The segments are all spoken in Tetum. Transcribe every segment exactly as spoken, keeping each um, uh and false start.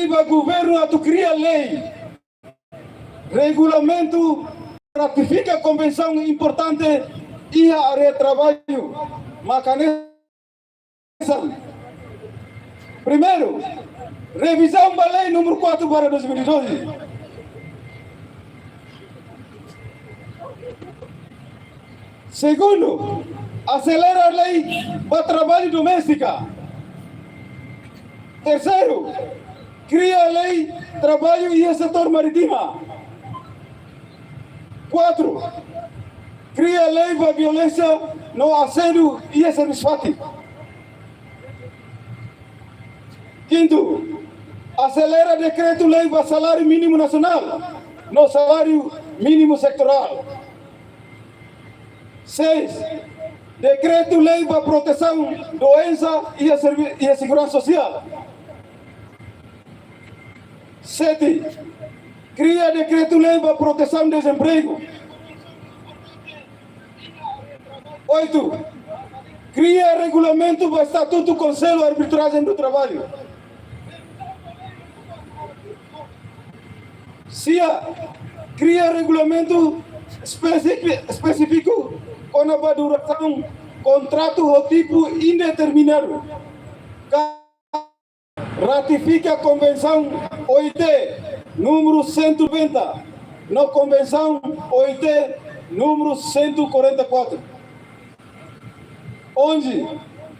ba governu atu kria lei, regulamentu, ratifika konvensaun importante iha área traballu. Maka hanesan, primeiru, revizaun ba lei númeru quatro barra dois mil e doze. Segundu, aselera lei ba traballu doméstika. Terseiru, kria lei traballu iha setór marítima. Quatro, kria lei ba violénsia no asédiu iha servisu fatin. Quinto, aselera dekretu-lei ba saláriu mínimu nasionál no saláriu mínimu setoriál. Seis, dekretu-lei ba protesaun doensa iha servi-, iha seguransa sosiál. Sete, kria dekretu-lei ba protesaun dezempregu. Oito, kria regulamentu ba estatutu Konsellu Arbitrajen do Traballu. Sia, kria regulamentu espesífi-, espesífiku kona-ba durasaun kontratu ho tipu indeterminadu. Ka-, ratifika Konvensaun O I T númeru cento e noventa, no Konvensaun O I T númeru cento e quarenta e quatro. Onze,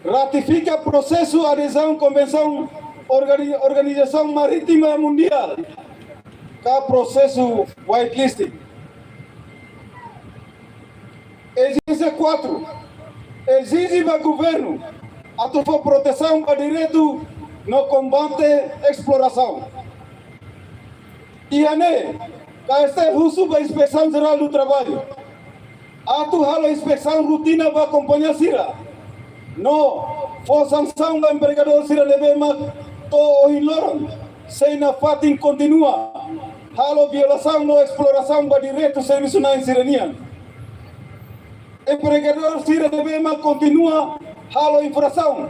ratifika prosesu adezaun Konvensaun Organi-, Organizasaun Marítima Mundiál, ka prosesu whitelisting. Ezijénsia quatro, ezije ba governu atu fó protesaun ba direitu no kombate esplorasaun. Iha ne'e, KSTL husu ba Inspesaun Jerál do Traballu atu halo inspesaun rotina ba kompañia sira no fó sansaun ba empregadór sira ne'ebé mak to'o ohin loron sei nafatin kontinua halo violasaun no esplorasaun ba direitu servisu-na'in sira-nian. Empregadór sira ne'ebé mak kontinua halo infrasaun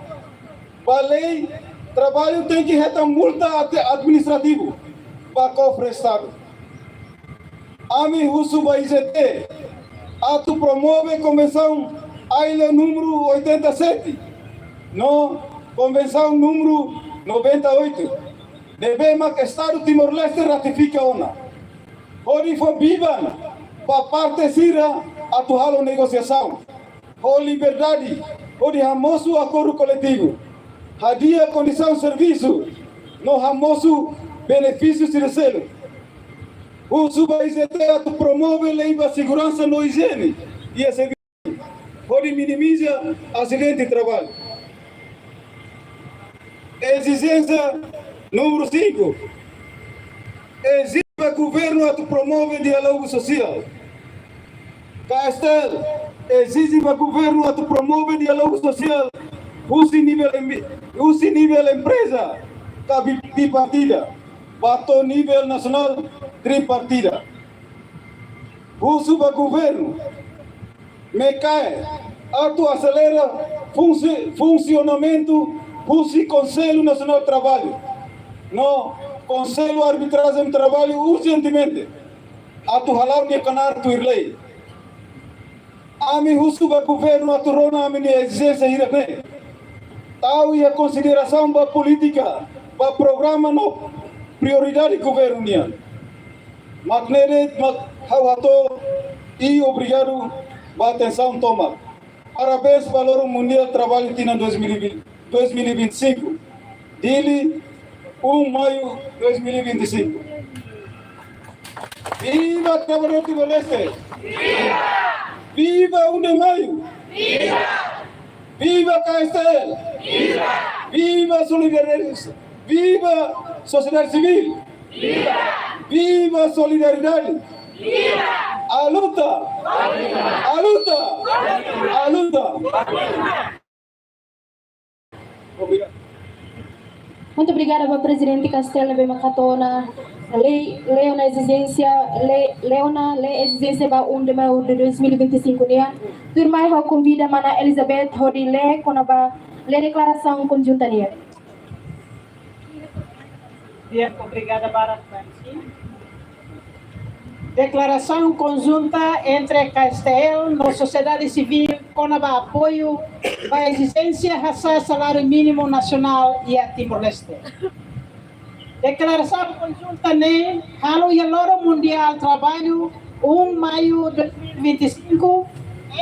ba lei traballu tenke hetan multa ate-, administrativu ba kofre Estadu. Ami husu ba IZT atu promove Konvensaun ILO númeru oitenta e sete no Konvensaun númeru noventa e oito, ne'ebé mak Estadu Timor-Leste ratifika ona, hodi fó biban ba parte sira atu halo negosiasaun ho liberdade hodi hamosu akordu koletivu, hadi'a kondisaun servisu no hamosu benefísiu sira seluk. Husu ba IZT atu promove lei ba seguransa no ijiene iha servisu, hodi minimiza asidente traballu. Ezijénsia númeru cinco, ezije ba governu atu promove diálogu sosiál. KSTL ezije ba governu atu promove diálogu sosiál husi nivel em-, husi nivel empreza ka bi-, bipartida, ba to'o nivel nasionál, tripartida. Husu ba governu MAEKAE atu aselera funsi-, funsionamentu husi Konsellu Nasionál Traballu no Konsellu Arbitrajen Traballu urjentemente atu hala'o nia knaar tuir lei. Ami husu ba governu atu rona ami-nia ezijénsia hirak-ne'e, tau iha konsiderasaun ba polítika, ba programa no prioridade governu nian. Mak ne'e de'it mak ha'u hato'o, i obrigadu ba atensaun tomak. Parabéns ba Loron Mundiál Traballu tinan dois mil e vinte, dois mil e vinte e cinco. Dili, um Maio dois mil e vinte e cinco. Viva trabalhador Timor-Leste! Viva! Viva um de Maio! Viva! Viva KSTL! Viva! Viva solidariedade! Viva sociedade civil! Viva! Viva solidariedade! Viva! A luta! Continua! A luta! Continua! A luta! Continua! Obrigadu. Muito obrigada ba Prezidente KSTL ne'ebé mak hato'o ona lei, lei ona ezijénsia, lei, lei ona lei ezijénsia ba um de Maio de dois mil e vinte e cinco nian. Tuirmai ha'u konvida mana Elizabeth hodi lee kona-ba lei deklarasaun konjunta nian. Obrigada barak, Franci. Deklarasaun konjunta entre K S T L no sosiedade sivíl kona-ba apoiu ba ezijénsia hasa'e saláriu mínimu nasionál iha Timor-Leste. Deklarasaun konjunta ne'e halo iha loron mundiál traballu, um maiu dois mil e vinte e cinco,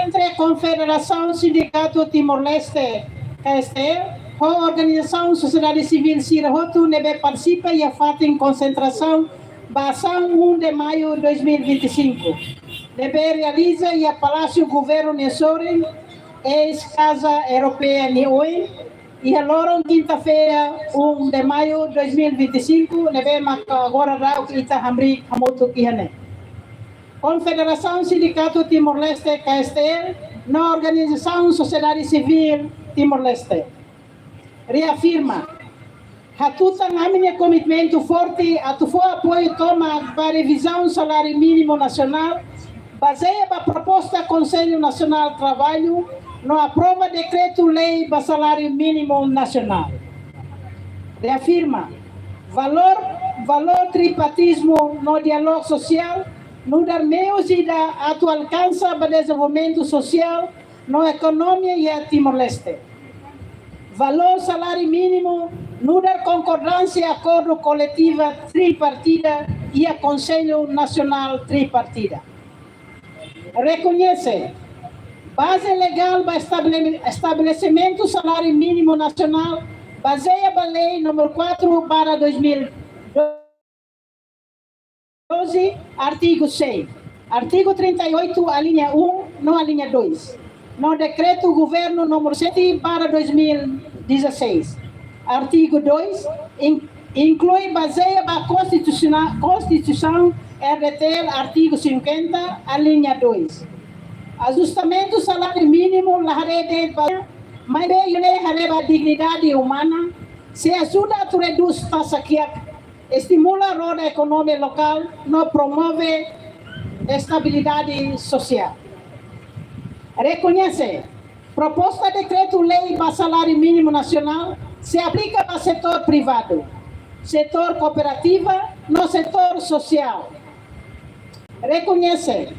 entre Konfederasaun Sindikatu Timor-Leste, K S T L, ho organizasaun sosiedade sivíl sira hotu ne'ebé partisipa iha fatin konsentrasaun ba asaun um de maiu dois mil e vinte e cinco, ne'ebé realiza iha Palásiu Governu nia sorin, eis Kaza Europeia nia oin, iha loron kinta-feira, um de maiu dois mil e vinte e cinco, ne'ebé maka agora daudaun ita hamriik hamutuk iha ne'e. Konfederasaun Sindikatu Timor-Leste, K S T L, no organizasaun sosiedade sivíl Timor-Leste. Reafirma, hatutan ami-nia komitmentu forte atu fó apoiu tomak ba revizaun saláriu mínimu nasionál, bazeia ba proposta Konsellu Nasionál Traballu, no aprova dekretu-lei ba saláriu mínimu nasionál. Reafirma, valór, valór tripartizmu no diálogu sosiál nu'udar meius ida atu alkansa ba dezenvolvimentu sosiál no ekonomia iha Timor-Leste. Valór saláriu mínimu nu'udar konkordánsia akordu koletiva tripartida iha Konsellu Nasionál Tripartida. Rekoñese, baze legál ba estabele-, estabelesimentu saláriu mínimu nasionál, bazeia ba Lei númeru quatro barra dois mil e doze, artigu seis, artigu trinta e oito, alínea um, no alínea dois, no Dekretu Governu númeru sete barra dois mil e dezasseis, artigu dois, in-, inklui bazeia ba konstitusiona-, Konstituisaun R D T L, artigu cinquenta, alínea dois. Ajustamentu saláriu mínimu la haree de'it ba, maibé ida-ne'e haree ba dignidade umana, sei ajuda atu redús taxa kiak, estimula roda ekonomia lokál, no promove estabilidade sosiál. Rekoñese, proposta dekretu-lei ba saláriu mínimu nasionál sei aplika ba setór privadu, setór kooperativa, no setór sosiál. Rekoñese,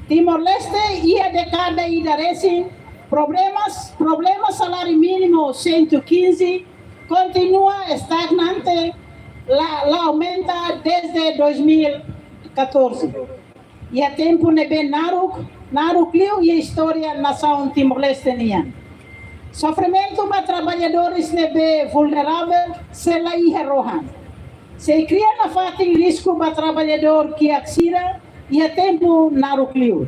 Timor-Leste iha dékada ida resin, problemas, problema saláriu mínimu cento e quinze kontinua estagnante, la, la aumenta desde dois mil e catorze. Iha tempu ne'ebé naruk, naruk liu iha istória nasaun Timor-Leste nian. Sofrimentu ba traballadores ne'ebé vulneravel sei la iha rohan. Sei kria nafatin risku ba traballadór kiak sira iha tempu naruk liu.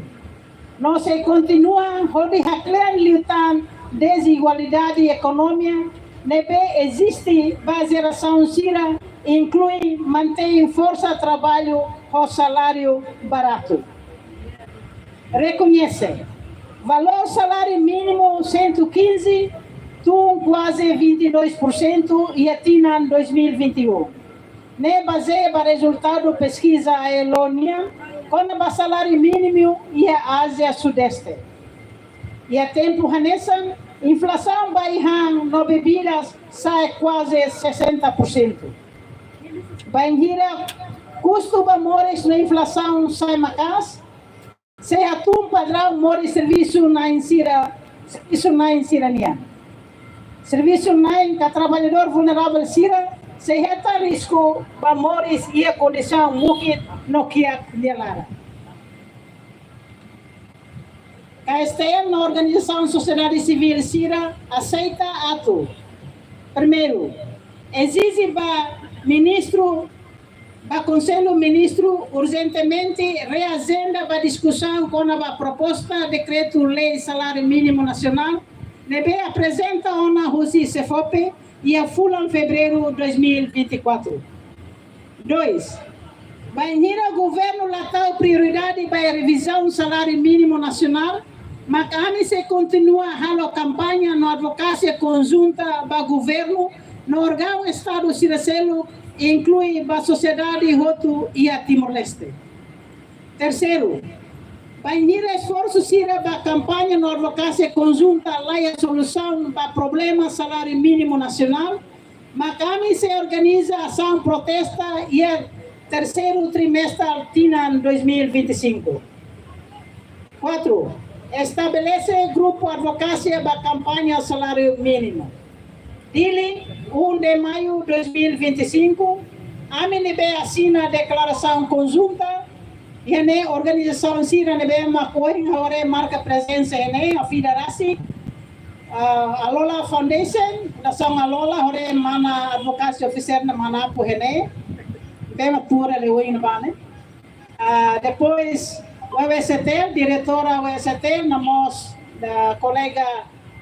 No sei kontinua hodi haklean liután dezigualdade ekonomia ne'ebé eziste ba jerasaun sira, inklui mantein forsa traballu ho saláriu baratu. Rekoñese, valór saláriu mínimu cento e quinze tun kuaze vinte e dois por cento iha tinan dois mil e vinte e um. Ne'e bazeia ba rezultadu peskiza ILO nian kona-ba saláriu mínimu iha Ázia Sudeste. Iha tempu hanesan, inflasaun ba ai-han no bebidas sa'e kuaze sessenta por cento. Bainhira kustu ba moris no inflasaun sa'e maka'as, sei hatún padraun moris servisu-na'in sira, servisu-na'in sira nian. Servisu-na'in ka traballadór vulneravel sira sei hetan risku ba moris iha kondisaun mukit no kiak nia laran. K S T L no organizasaun sosiedade sivíl sira aseita atu, primeiru, ezije ba ministru, ba Konsellu Ministru urjentemente reajenda ba diskusaun kona-ba proposta dekretu-lei saláriu mínimu nasionál ne'ebé aprezenta ona husi SEFOPE iha fulan fevereiru dois mil e vinte e quatro. Dois, bainhira governu la tau prioridade ba revizaun saláriu mínimu nasionál, mak ami sei kontinua halo kampaña no advokasia konjunta ba governu no órgaun Estadu sira seluk, inklui ba sosiedade hotu iha Timor-Leste. Terseiru, bainhira esforsu sira ba kampaña no advokasia konjunta la iha solusaun ba problema saláriu mínimu nasionál, Mak ami sei organiza asaun protesta iha terseiru trimestre tinan dois mil e vinte e cinco. Quatro, estabelese grupu advokasia ba kampaña saláriu mínimu. Dili, um de maio dois mil e vinte e cinco, ami ne'ebé asina deklarasaun konjunta, iha ne'e organizasaun sira ne'ebé mak ohin ha'u haree marka prezensa iha ne'e, Afida Rasik, ah, Alola Foundation, Fundasaun Alola, hodi mana advokasi officer ne'e mana Apu iha ne'e, ne'ebé mak tuur hela ohin ne'ebá ne'e. Ah, depois, W W S T L, diretora W W S T L, no mós, ah, kolega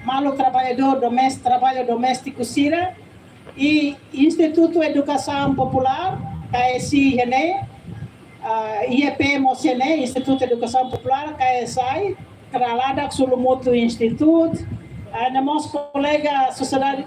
maluk trabalhadór domés-, trabalho doméstico sira, i Instituto Educação Popular, K S I iha ne'e, ah, I E P mós iha ne'e, Instituto Educação Popular, K S I, Kralada Sulumoto Institute, ah, no mós kolega sosiedade,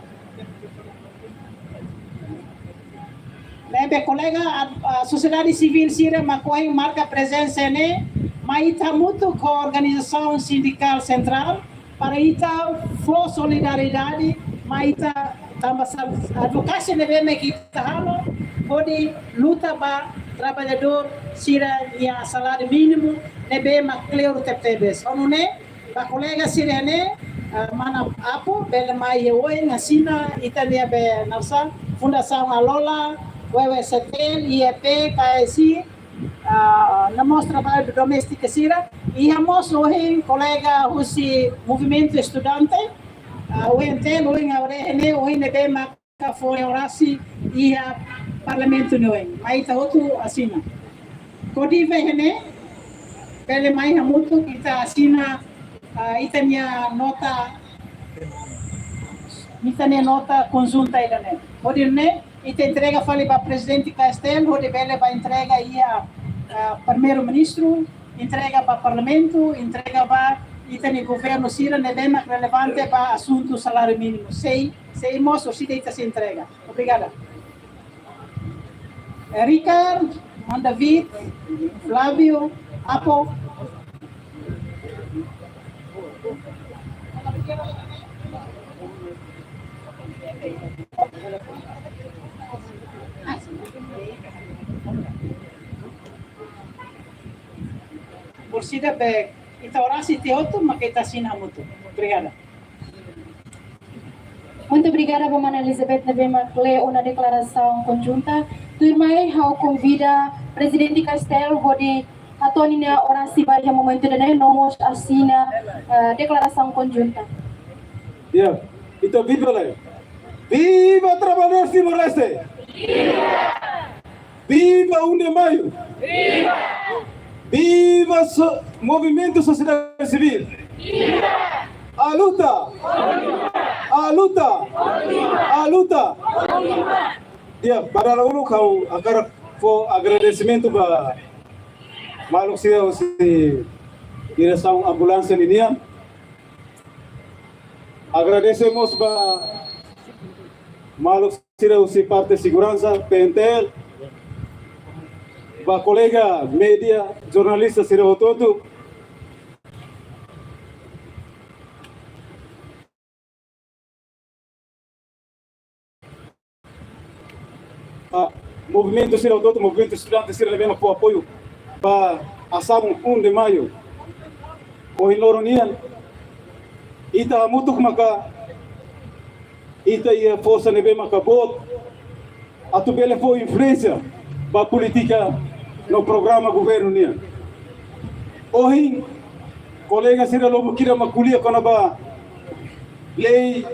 ne'ebé kolega, ah, ah, sosiedade sivíl sira mak ohin marka prezensa iha ne'e, mai ita hamutuk ho organizasaun sindikál sentrál, para ita fó solidariedade, mai ita tanba sa-, advokasia ne'ebé mak ita halo, hodi luta ba trabalhadór sira-nia saláriu mínimu, ne'ebé mak kleur tebetebes. Ho nune'e, ba kolega sira ne'e, ah, mana Apu, bele mai iha oin, asina, ita-nia be, nasa, Fundasaun Alola, W W S T L, I E P, K S I, ah, no mós trabalho doméstico sira, i iha mós ohin kolega husi movimentu estudante, ah, U N T L, ohin ha'u haree ne'e, ohin ne'ebé maka fó orasi iha Parlamentu ne'e ohin. Mai ita hotu asina. Kodiva iha ne'e, bele mai hamutuk ita asina, ah, ita-nia nota, ita-nia nota konjunta ida-ne'e. Hodi nune'e, ita entrega fali ba Prezidente K S T L, hodi bele ba entrega iha, ah, Primeiru-Ministru, entrega ba Parlamentu, entrega ba ita-nia governu sira ne'ebé mak relevante ba asuntu saláriu mínimu. Sei, sei mós, orsida ita sei entrega. Obrigada. Eh, Ricard, Manda David, Flávio, Apo. Orsida be, ita orasi tiha hotu, mak ita asina hamutuk. Obrigada. Muito obrigada ba mana Elizabeth ne'ebé mak lee ona deklarasaun konjunta. Tuirmai ha'u konvida Prezidente K S T L hodi hato'o ninia orasi ba iha momentu ida-ne'e no mós asina, eh, deklarasaun konjunta. Ya, ita viva lai. Viva trabalhadór Timor-Leste! Viva um de Maio! Viva! Viva so-, movimentu sosiedade sivíl! Viva! A luta! A luta! A luta! Ya, ba dala uluk ha'u hakarak fó agradesimentu ba maluk sira husi diresaun ambulánsia ninian. Agradese mós ba maluk sira husi parte seguransa, P N T L, ba kolega média, jornalista sira hotu-hotu. Ah, movimentu sira hotu-hotu, movimentu estudante sira ne'ebé mak fó apoiu ba asaun um de Maio. Ohin loron nian, ita hamutuk maka ita iha forsa ne'ebé maka boot atu bele fó influénsia ba polítika no programa governu nian. Ohin, kolega sira lubuk ida mak ko'alia kona-ba lei,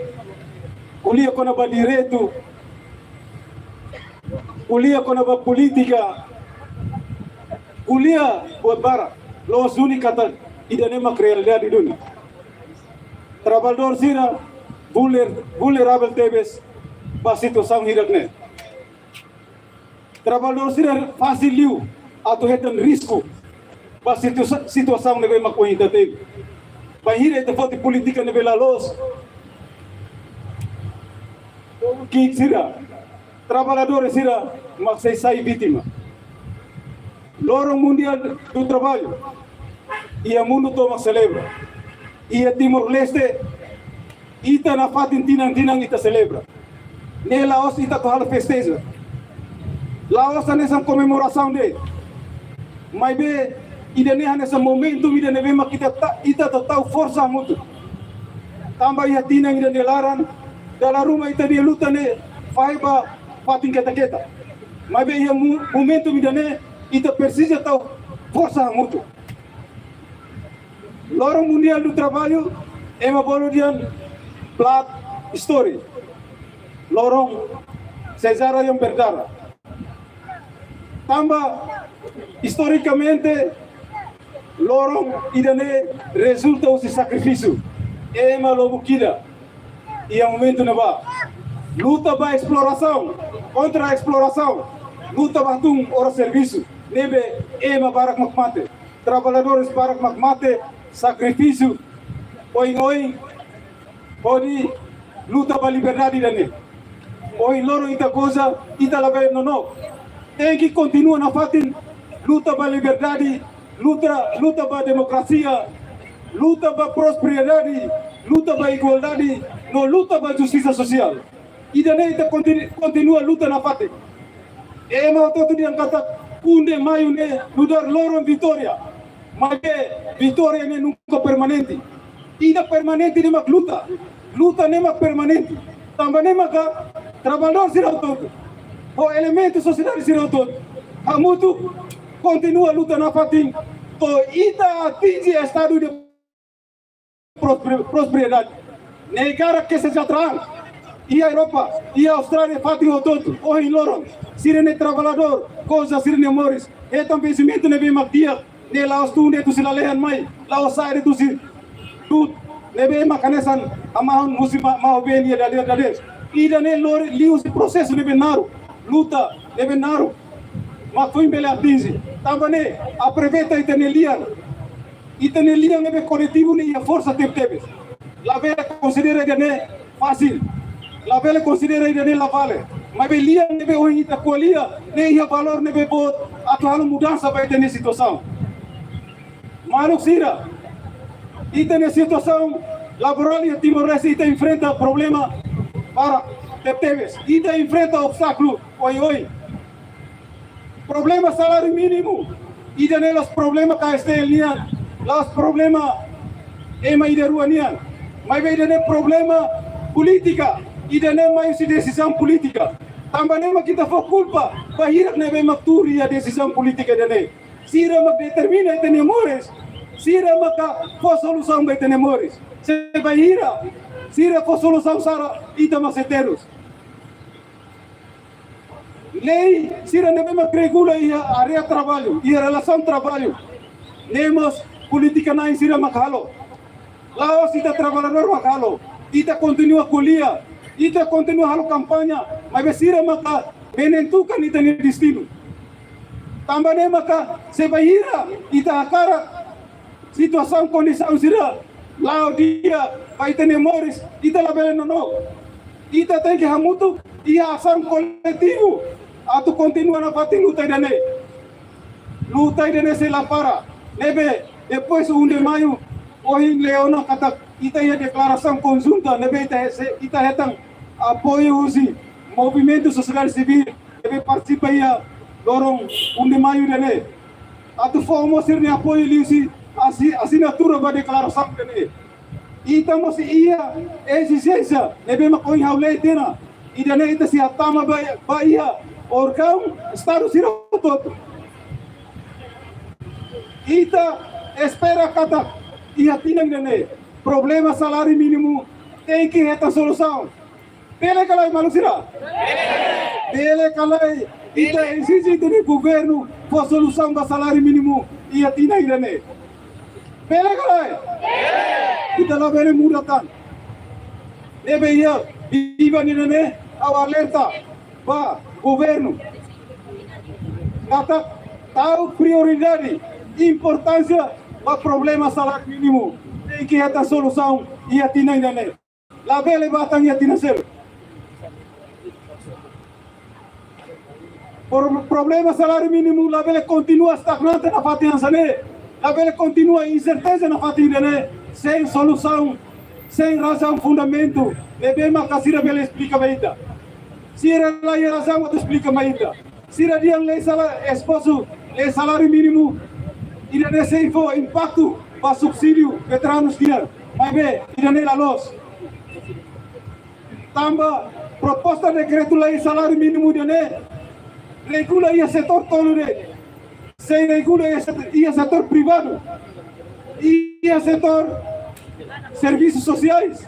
ko'alia kona-ba direitu, ko'alia kona-ba polítika, ko'alia buat barak, loos duni katak ida-ne'e mak realidade duni. Trabalhadór sira vulner-, vulnerável tebes ba situasaun hirak ne'e. Trabalhadór sira fasil liu atu hetan risku ba situa-, situasaun ne'ebé mak ohin ita temi. Bainhira ita foti polítika ne'ebé la loos, ki'ik sira, trabalhadór sira mak sei sai vítima. Loron Mundial do Trabalho, iha mundu tomak selebra. Iha Timor-Leste, ita nafatin tinan-tinan ita selebra. Ne'e la'ós ita atu halo festeja. La'ós hanesan komemorasaun de'it. Maibé ida-ne'e hanesan momentu ida ne'ebé mak ita ta-, ita atu tau forsa hamutuk. Tanba iha tinan ida-ne'e laran, dala ruma ita-nia luta ne'e fahe ba fatin keta-keta. Maibé iha mo-, momentu ida-ne'e ita presiza tau forsa hamutuk. Loron Mundiál do Trabalho, ema bolu dehan Black History. Loron Cesária Vergara. Tanba, istorikamente, loron ida-ne'e rezulta husi sakrifísiu ema lubuk ida iha momentu ne'ebá. Luta ba esplorasaun, kontra esplorasaun, luta ba tun oras servisu, ne'ebé ema barak mak mate, traballadores barak mak mate, sakrifísiu oioin, hodi luta ba liberdade ida-ne'e. Ohin loron ita goza, ita labele nonook. Tenke kontinua nafatin luta ba liberdade, luta, luta ba demokrasia, luta ba prosperidade, luta ba igualdade, no luta ba justisa sosiál. Ida-ne'e ita kontinu-, kontinua luta nafatin. Ema hotu-hotu dehan katak um de maio ne'e nu'udar loron vitória. Maibé vitória ne'e nunka permanente. Ida permanente ne'e mak luta. Luta ne'e mak permanente. Tanba ne'e maka traballadór sira hotu-hotu, ho elementu sosiedade sira hotu-hotu, hamutuk kontinua luta nafatin to'o ita atinje estadu de prosper-, prosperidade. Ne'e hakarak kesejahteraan. Iha Europa, iha Austrália, fatin hotu-hotu, ohin loron, sira-nia traballadór goza sira-nia moris, hetan vensimentu ne'ebé mak di'ak, ne'e la'ós tun de'it husi lalehan mai, la'ós sa'e de'it husi du'ut ne'ebé mak hanesan hamahon husi ma-, maubeen iha dadeer-dadeer. Ida-ne'e lori liuhusi prosesu ne'ebé naruk, luta ne'ebé naruk mak foin bele atinje. Tanba ne'e, aproveita ita-nia lian. Ita-nia lian ne'ebé koletivu ne'e iha forsa tebetebes. Labele konsidera ida-ne'e fasil. Labele konsidera ida-ne'e la vale. Maibé lian ne'ebé ohin ita ko'alia, ne'e iha valór ne'ebé boot atu halo mudansa ba ita-nia situasaun. Maluk sira, ita-nia situasaun laborál iha Timor-Leste ita enfrenta problema barak tebetebes. Ita enfrenta obstákulu oioin. Problema saláriu mínimu, ida-ne'e la'ós problema K S T L nian, la'ós problema ema ida-rua nian. Maibé ida-ne'e problema polítika, ida-ne'e mai husi desizaun polítika. Tanba ne'e mak ita fó kulpa ba hirak ne'ebé mak tuur iha desizaun polítika ida-ne'e. Sira mak determina ita-nia moris, sira maka fó solusaun ba ita-nia moris. Se bainhira sira fó solusaun sara, ita mak sei terus. Lei sira ne'ebé mak regula iha área traballu, iha relasaun traballu, ne'e mós polítika na'in sira mak halo. La'ós ita traballadór mak halo. Ita kontinua ko'alia, ita kontinua halo kampaña, maibé sira maka menentukan ita-nia destinu. Tanba ne'e maka se bainhira ita hakarak situasaun kondisaun sira la'o di'ak ba ita-nia moris, ita labele nonook. Ita tenke hamutuk iha asaun koletivu atu kontinua nafatin luta ida-ne'e. Luta ida-ne'e sei la para. Ne'ebé, depois um de maio, ohin la'o ona katak ita iha deklarasaun konjunta, ne'ebé ita he-, ita hetan apoiu husi movimentu sosiedade sivíl ne'ebé partisipa iha loron um de maio ida-ne'e. Atu fó mós sira-nia apoiu liuhusi asi-, asinatura ba deklarasaun ida-ne'e. Ita mós iha ezijénsia ne'ebé mak ohin ha'u lee tiha ona. Ida-ne'e ita sei hatama ba, ba iha órgaun Estadu sira hotu-hotu. Ita espera katak iha tinan ida-ne'e problema saláriu mínimu tenke hetan solusaun. Bele ka lae, maluk sira? Bele ka lae ita ezije ita-nia governu fó solusaun ba saláriu mínimu iha tinan ida-ne'e? Bele ka lae? Ita labele muda tan. Ne'ebé iha biban ida-ne'e ha'u alerta ba governu katak tau prioridade, importánsia ba problema saláriu mínimu, tenke hetan solusaun iha tinan ida-ne'e. Labele ba tan iha tinan seluk. Pro-, problema saláriu mínimu labele kontinua estagnante nafatin hanesan ne'e. Labele kontinua inserteza nafatin ida-ne'e sein solusaun, sein razaun, fundamentu ne'ebé maka sira bele esplika ba ita. Sira la iha razaun atu esplika mai ita. Sira dehan lei sala-, espozu, lei saláriu mínimu ida-ne'e sei fó impaktu ba subsídiu veteranus nian. Maibé ida-ne'e la loos. Tanba proposta dekretu lei saláriu mínimu ida-ne'e regula iha setór tolu de'it. Sei regula iha set-, iha setór privadu, iha setór servisus sosiais,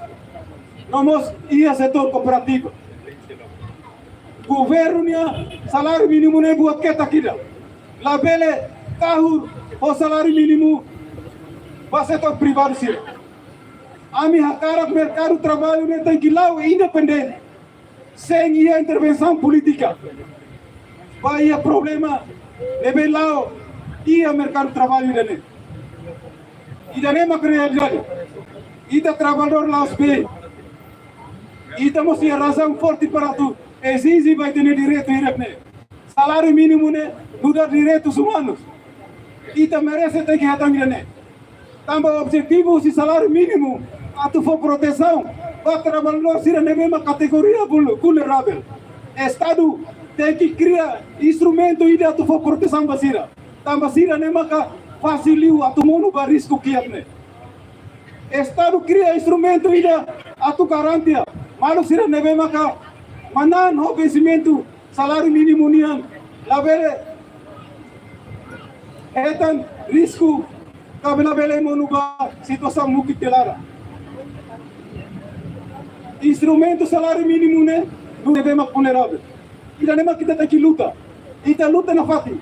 no mós iha setór kooperativa. Governu nia saláriu mínimu ne'e buat ketak ida. Labele kahur ho saláriu mínimu ba setór privadu sira. Ami hakarak merkadu traballu ne'e tenke la'o independente, sein iha intervensaun polítika ba iha problema ne'ebé la'o iha merkadu traballu ida-ne'e. Ida-ne'e mak realidade. Ita traballadór la'ós been. Ita mós iha razaun forte para atu ezije ba ita-nia direitu hirak ne'e. Saláriu mínimu ne'e nu'udar direitus umanus. Ita merese tenke hetan ida-ne'e. Tanba objetivu husi saláriu mínimu atu fó protesaun ba traballadór sira ne'ebé mak kategoria vul-, vulneravel. Estadu tenke kria instrumentu ida atu fó protesaun ba sira. Tanba sira ne'e maka fasil liu atu monu ba risku kiak ne'e. Estadu kria instrumentu ida atu garantia maluk sira ne'ebé maka manán ho vensimentu saláriu mínimu nian, labele hetan risku ka labele monu ba situasaun mukit nia laran. Instrumentu saláriu mínimu ne'e, nu'udar ne'ebé mak vulneravel. Ida-ne'e mak ita tenke luta. Ita luta nafatin.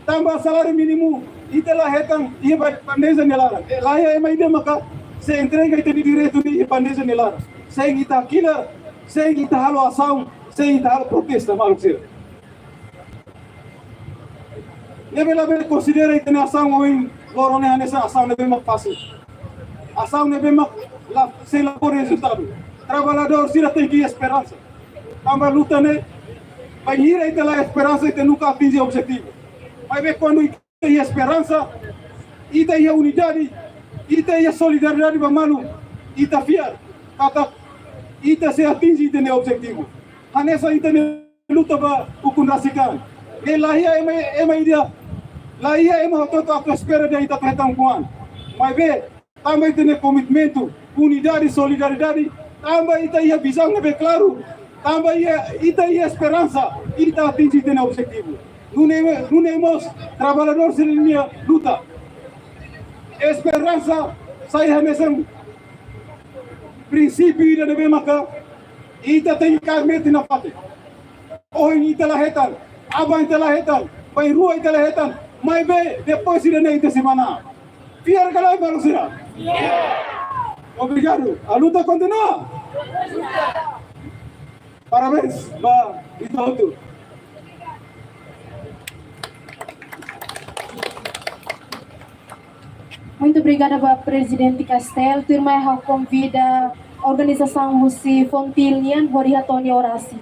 Tanba saláriu mínimu ita la hetan iha ba-, bandeja nia laran. Eh, la iha ema ida maka sei entrega ita-nia direitu ne'e iha bandeja nia laran. Sein ita hakilar, sein ita halo asaun, sein ita halo protesta, maluk sira. Ne'ebé labele konsidera ita-nia asaun ohin loron ne'e hanesan asaun ne'ebé mak fasil. Asaun ne'ebé mak la, sei la fó rezultadu. Traballadór sira tenke iha esperansa. Tanba luta ne'e, bainhira ita la iha esperansa, ita nunka atinje objetivu. Maibé kuandu ita iha esperansa, ita iha unidade, ita iha solidariedade ba malu, ita fiar katak ita sei atinje ita-nia objetivu. Hanesan ita-nia luta ba ukun rasik an. Ne'e la iha ema, ema ida, la iha ema hotu-hotu atu espera dehan ita atu hetan ukun an. Maibé, tanba ita-nia komitmentu, unidade, solidariedade, tanba ita iha vizaun ne'ebé klaru, tanba iha, ita iha esperansa, ita atinje ita-nia objetivu. Nune'e, nune'e mós traballadór sira-nia luta. Esperansa sai hanesan prinsípiu ida ne'ebé maka ita tenke kaer metin nafatin. Ohin ita la hetan, aban ita la hetan, bainrua ita la hetan, maibé depois ida-ne'e ita sei manán. Fiar ka lae, maluk sira? Obrigadu. A luta kontinua. Parabéns ba ita hotu. Muito obrigada ba Prezidente Castel. Tuirmai ha'u konvida organizasaun husi FONGTIL nian hodi hato'o nia orasi.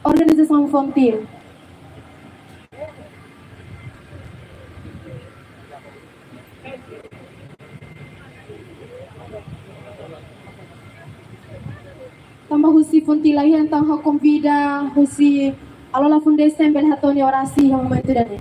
Organizasaun FONGTIL. Tanba husi FONGTIL la iha, entaun ha'u konvida husi Alola Foundation bele hato'o nia orasi iha momentu ida-ne'e.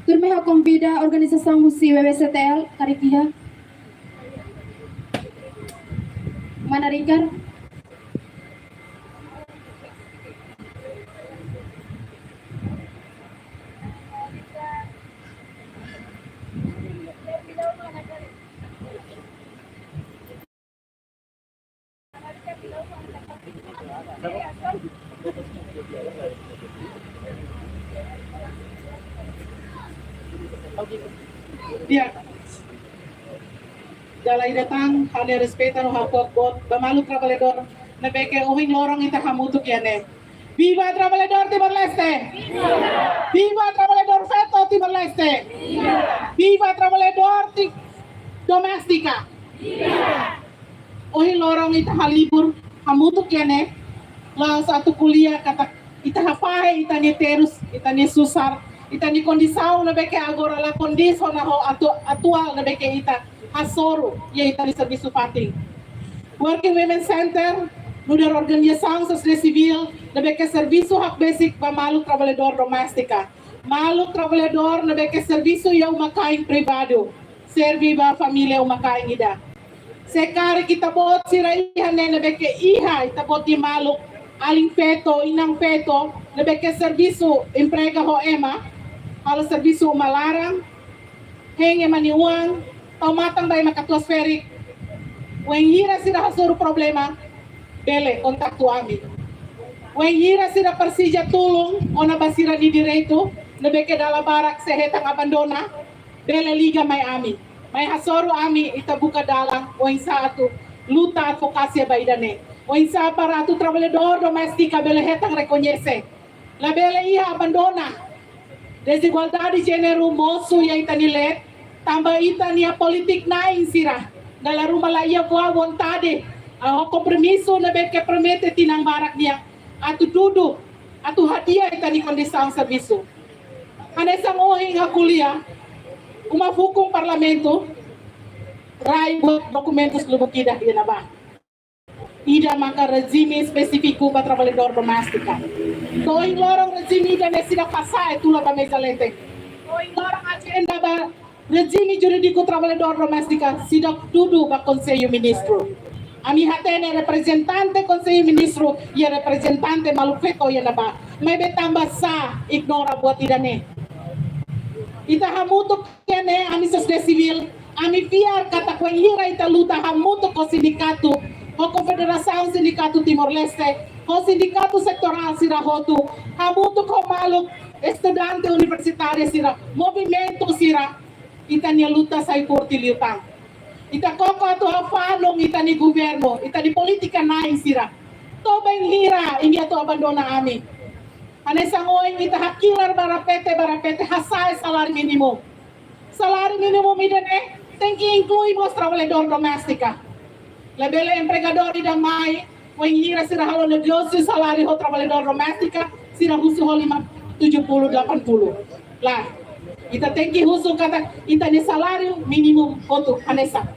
Tuirmai ha'u konvida organizasaun husi WWCTL, karik iha. Mana Rikar. Di'ak. Dala ida tan, ha'u-nia respeitu no hakuak boot ba malu traballadór ne'ebé ke ohin loron ita hamutuk iha ne'e. Viva trabalhador Timor-Leste! Viva trabalhador feto Timor-Leste! Viva trabalhador ti-, doméstika! Ohin loron ita halibur hamutuk iha ne'e, la'ós atu ko'alia katak ita hafahe ita-nia terus, ita-nia susar, ita-nia kondisaun ne'ebé ke agora la kondiz ona ho atu-, atuál ne'ebé ke ita hasoru iha ita-nia servisu fatin. Working Women Center nu'udar organizasaun sosiedade sivíl ne'ebé ke servisu hakbesik ba maluk trabalhadór doméstika, maluk trabalhadór ne'ebé ke servisu iha uma-kain privadu, serve ba família uma-kain ida. Se karik ita-boot sira iha ne'e ne'ebé ke iha ita-boot nia maluk, alin feto, inan feto ne'ebé ke servisu, emprega ho ema, halo servisu uma laran, hein ema nia oan, tau matan ba ema katuas-ferik. Wainhira sira hasoru problema, bele kontaktu ami. Wainhira sira presiza tulun kona-ba sira-nia direitu ne'ebé ke dala barak sei hetan abandona, bele liga mai ami. Mai hasoru ami, ita buka dalan oinsá atu luta advokasia ba ida-ne'e. Oinsá para atu trabalhadór doméstika bele hetan rekoñese. Labele iha abandona. Dezigualdade jéneru mosu iha ita-nia leet, tanba ita-nia polítiku-na'in sira dala ruma la iha boa vontade, ah, ho kompromisu ne'ebé ke promete tinan barak nian, atu dudu, atu hadi'a ita-nia kondisaun servisu. Hanesan ohin ha'u ko'alia, uma fukun Parlamentu rai buat dokumentus lubuk ida iha ne'ebá. Ida maka rejime espesífiku ba trabalhadór doméstika. To'o ohin loron rejime ida-ne'e seidauk hasa'e tula ba meza leten. To'o ohin loron ajenda ba rejime jurídiku trabalhadór doméstika seidauk dudu ba Konsellu Ministru. Ami hatene reprezentante Konsellu Ministru iha reprezentante maluk feto iha ne'ebá. Maibé tanbasá ignora buat ida-ne'e? Ita hamutuk iha ne'e, ami sosiedade sivíl, ami fiar katak wainhira ita luta hamutuk ho sindikatu, ho Konfederasaun Sindikatu Timor-Leste, ho sindikatu setorál sira hotu, hamutuk ho maluk estudante universitáriu sira, movimentu sira, ita-nia luta sai forte liután. Ita koko atu hafanun ita-nia governu, ita-nia polítika-na'in sira. To'o bainhira imi atu abandona ami? Hanesan ohin ita hakilar ba rapete, ba rapete hasa'e saláriu mínimu. Saláriu mínimu ida-ne'e tenke inklui mós trabalhadór doméstika. Labele empregadór ida mai, wainhira sira halo negósiu saláriu ho trabalhadór doméstika, sira husu ho lima, tujuh puluh, delapan puluh. Lae, ita tenke husu katak ita-nia saláriu mínimu hotu hanesan.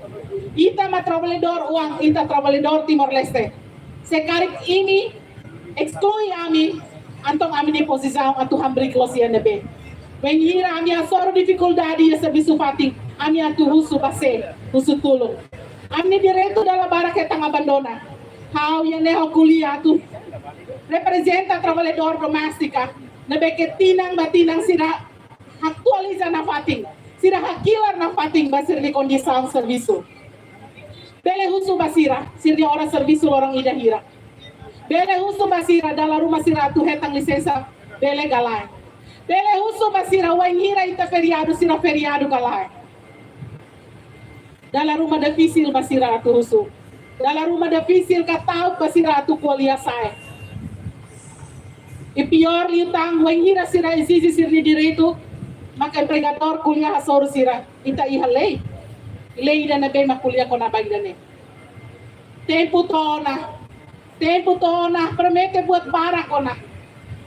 Ita mak trabalhadór oan, ita trabalhadór Timor-Leste. Se karik imi eksklui ami, entaun ami-nia pozisaun atu hamriik loos iha ne'ebé? Wainhira ami hasoru difikuldade iha servisu fatin, ami atu husu ba sé, husu tulun? Ami-nia direitu dala barak hetan abandona. Ha'u iha ne'e ha'u ko'alia atu reprezenta trabalhadór doméstika ne'ebé ke tinan ba tinan sira atualiza nafatin, sira hakilar nafatin ba sira-nia kondisaun servisu. Bele husu ba sira, sira-nia oras servisu loron ida hira. Bele husu ba sira, dala ruma sira atu hetan lisensa bele ka lae. Bele husu ba sira, wainhira ita feriadu, sira feriadu ka lae. Dala ruma difisil ba sira atu husu. Dala ruma difisil ka ta'uk ba sira atu ko'alia sa'e. I piór liután, wainhira sira ezije sira-nia direitu, maka empregadór ko'alia hasoru sira. Ita iha lei. Lei ida ne'ebé mak ko'alia kona-ba ida-ne'e. Tempu to'o ona. Tempu to'o ona, promete buat barak ona.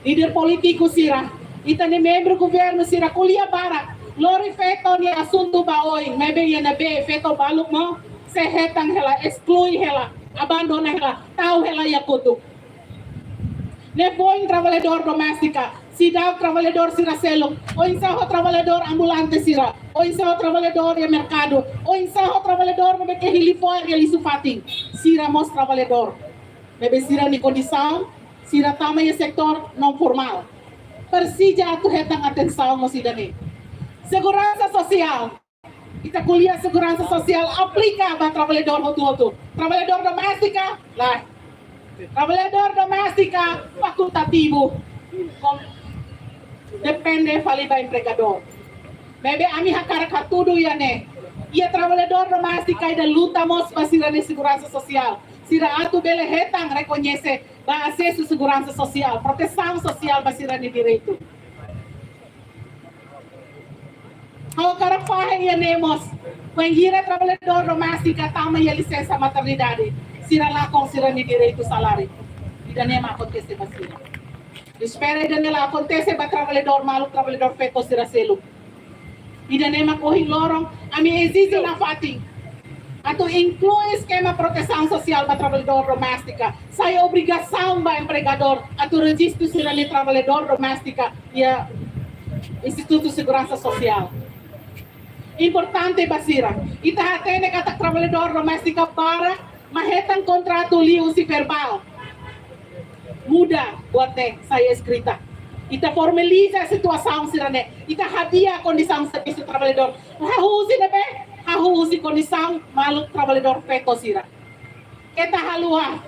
Líder polítiku sira, ita-nia membru governu sira ko'alia barak, lori feto nia asuntu ba oin, maibé iha ne'ebé feto baluk mós sei hetan hela, eksklui hela, abandona hela, tau hela iha kotuk. Ne'e foin trabalhadór doméstika, seidauk trabalhadór sira seluk, oinsá ho trabalhadór ambulante sira, oinsá ho trabalhadór iha merkadu, oinsá ho trabalhadór ne'ebé ke hili fo'er iha lixu fatin, sira mós trabalhadór. Maibé sira-nia kondisaun, sira tama iha setór naun formál. Presiza atu hetan atensaun mós ida-ne'e. Seguransa sosiál. Ita ko'alia seguransa sosiál aplika ba trabalhadór hotu-hotu. Trabalhadór doméstika, lae. Trabalhadór doméstika fakultativu. Kon-, depende fali ba empregadór. Maibé ami hakarak hatudu iha ne'e. Iha trabalhadór doméstika ida luta mós ba sira-nia seguransa sosiál. Sira atu bele hetan rekoñese ba asesu seguransa sosiál, protesaun sosiál ba sira-nia direitu. Ha'u hakarak fahe iha ne'e mós, wainhira traballadór doméstika tama iha lisensa maternidade, sira lakon sira-nia direitu saláriu. Ida-ne'e mak akontese ba sira. Espera ida-ne'e la akontese ba traballadór maluk, traballadór feto sira seluk. Ida-ne'e mak ohin loron ami ezije nafatin atu inklui eskema protesaun sosiál ba traballadór doméstika. Sai obrigasaun ba empregadór atu rejistu sira-nia traballadór doméstika iha Institutu Seguransa Sosiál. Importante ba sira. Ita hatene katak traballadór doméstika barak mak hetan kontratu liuhusi verbál. Muda buat ne'e sai eskrita. Ita formaliza situasaun sira-ne'e. Ita hadi'a kondisaun servisu traballadór. Hahú husi ne'ebé? Hahú husi kondisaun maluk traballadór feto sira. Keta haluha.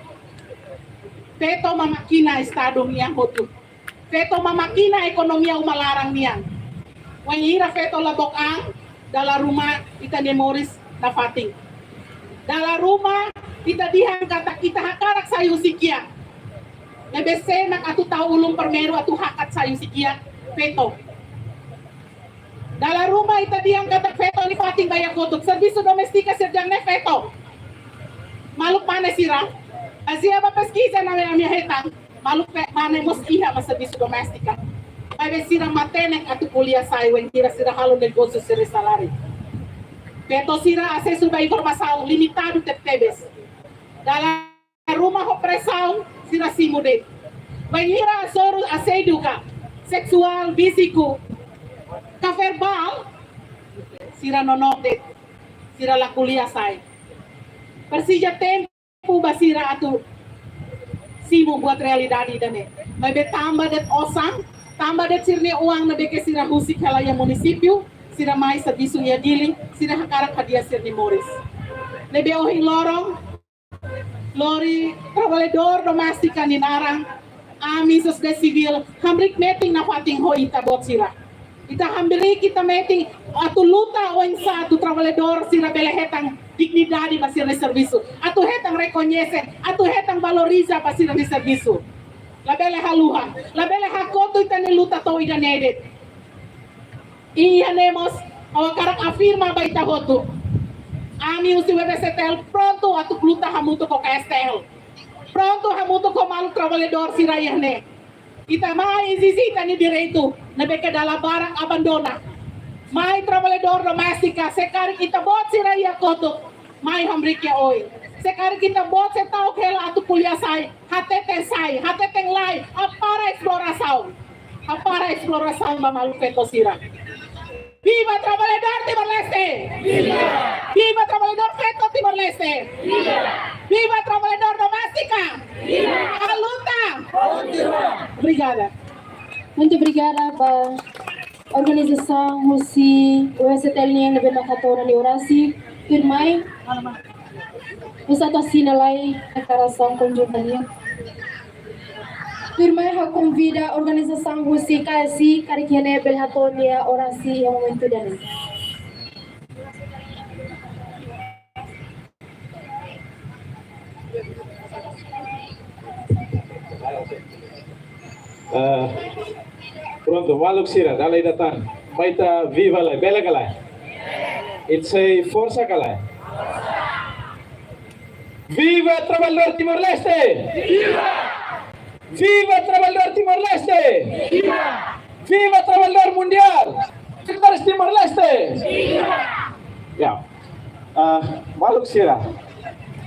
Feto mak mákina Estadu nian hotu. Feto mak mákina ekonomia uma laran nian. Wainhira feto la book an, dala ruma ita-nia moris nafatin. Dala ruma ita dehan katak ita hakarak sai husi kiak. Ne'ebé sé mak atu tau ulun primeiru atu hakat sai husi kiak? Feto. Dala ruma ita dehan katak feto nia fatin ba iha kotuk. Servisu doméstika sira dehan ne'e feto. Maluk mane sira? Bazeia ba peskiza ne'ebé ami hetan, maluk feto mane mós iha ba servisu doméstika. Maibé sira matenek atu ko'alia sai wainhira sira halo negósiu sira saláriu. Feto sira asesu ba informasaun limitadu tebetebes. Dala ruma ho presaun sira simu de'it. Wainhira hasoru asédiu ka seksuál, fíziku ka verbál, sira nonook de'it, sira la ko'alia sai. Presiza tempu ba sira atu simu buat realidade ida-ne'e. Maibé tanba de'it osan, tanba de'it sira-nia oan ne'ebé ke sira husik hela iha munisípiu, sira mai servisu iha Dili, sira hakarak hadi'a sira-nia moris. Ne'ebé ohin loron, lori traballadór doméstika nia naran, ami sosiedade sivíl hamriik metin nafatin ho ita-boot sira. Ita hamriik ita metin atu luta oinsá atu traballadór sira bele hetan dignidade ba sira-nia servisu, atu hetan rekoñese, atu hetan valoriza ba sira-nia servisu. Labele haluha, labele hakotu ita-nia luta to'o ida-ne'e de'it. Iha ne'e mós, ha'u hakarak afirma ba ita hotu. Ami husi W B C T L prontu atu luta hamutuk ho K S T L. Prontu hamutuk ho maluk traballadór sira iha ne'e. Ita mai ezije ita-nia direitu ne'ebé ke dala barak abandona. Mai traballadór doméstika, se karik ita-boot sira iha kotuk, mai hamriik iha oin. Se karik ita-boot sira ta'uk hela atu ko'alia sai, hateten sai, hateten lai, hapara esplorasaun. Hapara esplorasaun ba maluk feto sira. Viva traballadór Timor-Leste! Viva! Viva traballadór feto Timor-Leste! Viva! Viva traballadór doméstika! Viva! A luta! Obrigada. Muito obrigada ba organizasaun husi W B C T L nian ne'ebé mak hato'o nia orasi. Tuirmai, husi atu asina lai deklarasaun konjunta nian. Tuirmai ha'u konvida organizasaun husi K S I karik iha ne'e bele hato'o nia orasi iha momentu ida-ne'e. Ah, prontu, maluk sira, dala ida tan. Mai ita viva lai, bele ka lae? Ita sei forsa ka lae? Viva traballadór Timor-Leste! Viva! Viva traballadór Timor-Leste! Viva! Viva traballadór mundiál! Traballadór Timor-Leste! Viva! Ya. Ah, maluk sira,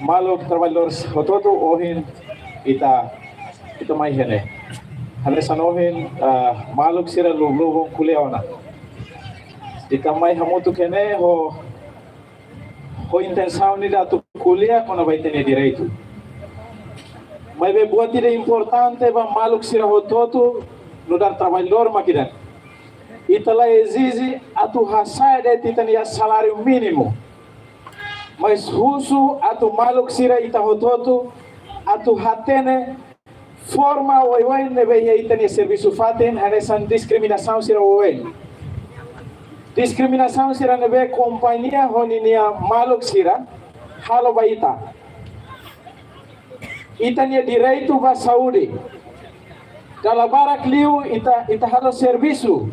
maluk traballadór hotu-hotu, ohin ita, ita mai iha ne'e. Hanesan ohin, ah, maluk sira lubuk-lubuk ko'alia ona. Ita mai hamutuk iha ne'e ho, ho intensaun ida atu ko'alia kona-ba ita-nia direitu. Maibé buat ida importante ba maluk sira hotu-hotu, nu'udar traballadór mak ida-ne'e. Ita la ezije atu hasa'e de'it ita-nia saláriu mínimu. Mas husu atu maluk sira, ita hotu-hotu, atu hatene forma oioin ne'ebé iha ita-nia servisu fatin hanesan diskriminasaun sira oioin. Diskriminasaun sira ne'ebé kompañia ho ninia maluk sira halo ba ita. Ita-nia direitu ba saúde. Dala barak liu ita, ita halo servisu,